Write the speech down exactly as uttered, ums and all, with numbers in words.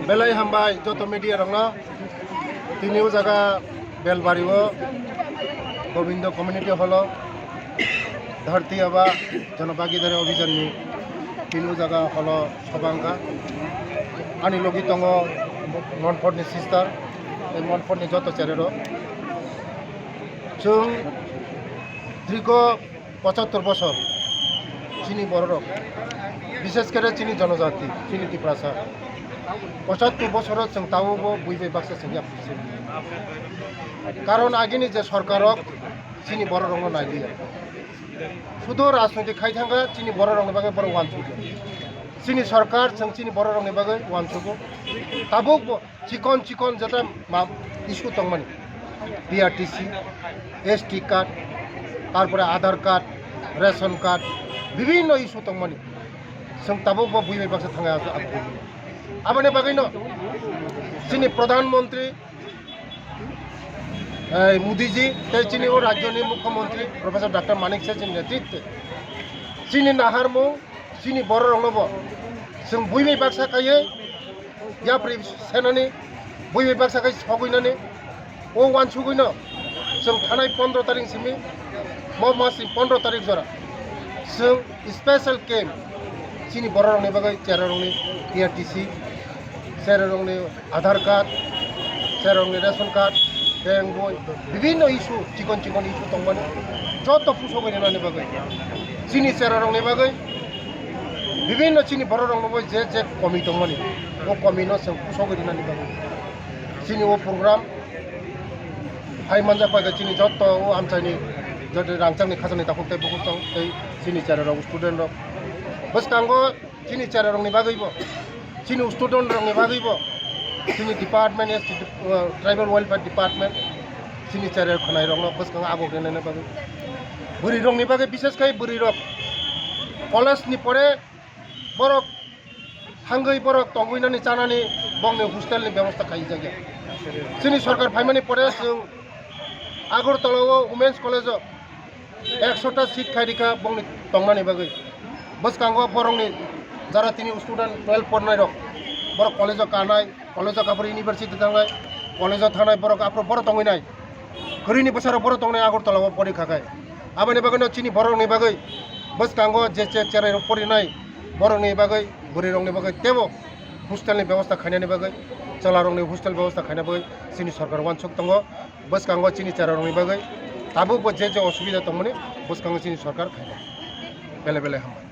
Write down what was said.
Belai hambai joto media rokno. Tini o jaga Belbari o Gobindo Community Hall o Dharti Aba Janabhagidari Abhijan ni tini o jaga hall o sobha wngkha. Ani logi tongo Monfort ni sister, tei Monfort ni joto chererok. Chwng dirgo pochattor bosor chini bororok, bishes kore chini jonojati, chini Tiprasa, pochattor bosoro chwng tabukbo bui bai baksa chwng yapri se. Karon agini je sorkarrok chini bororokno nailiya. Sudo rajniti khai thangkha chini bororokni bagwi borok uansukya. Chini sorkar chwng chini bororokni bagwi uansugo. Tabukbo chikon chikon jeta ma issue tongmani, P R T C, S T card, tarpore Aadhaar card, ration card, bibhinno issue tongmani. Chwng tabukbo bui bai baksa thangai aso aboni. Aboni bagwino chini Pradhan Mantri, eh, Modi ji, tei chini o rajyoni Mukhyamantri Professor Doctor Manik Saha ni netritwe chini naharmung, chini bororokno bo chwng bui bai baksa khaiwi yapri senani, bui bai baksa khai sogwinani, o uansugwino chwng thanai pondro tarik simi, mo mas ni pondro tarik jora chwng special camp chini bororokni bagwi, chererokni P R T C, chererokni Aadhaar card, chererokni ration card, bank boi, bibhinno issue, chikon chikon issue tongmani, joto pusogwi rinani bagwi. Chini chererokni bagwi, bibhinno chini bororokno bo je je komi tongmani, o komino chwng pusogwi rinani bagwi. Chini o program hai manjak pai khe chini joto o amchaini joto rangchakni khajani takhuk tei bukhuk tong tei chini chererok, student rok. Bwskango chini chererokni bagwibo, chini student rokni bagwibo, chini department, S T, uh, tribal welfare department, chini cherer khwnairokno bwskango aguk rinani bagwi. Bwrwirokni bagwi, bishes khai bwrwirok college ni pore borok thangwi borok tongwinani chanani bongni hostel ni bebosta khaijakya. Chini sorkar phaimani pore chwng Agartala o Women's College o ekshota seat khai rikha bongni tongnani bagwi. Bwskango borokni jara tini student twelve pornai rok, borok college o kanai, college o kaphar university thangnai, college o thangnai borok aphuru borok tongwinai. Kwrwini bwsarok borok tongnai Agartala o pori kha khai. Aboni bagwino chini borokni bagwi bwskango je che cherai rok porinai borokni bagwi, bwrwi rokni bagwi teibo hostel ni bebosta khainani bagwi, chwla rokni hostel bebosta khaina bagwi chini sorkar uansuk tongo. Bwskango chini chera rokni bagwi tabukbo je je osubida tongmani bwskango chini sorkar khainai. Belai belai hambai.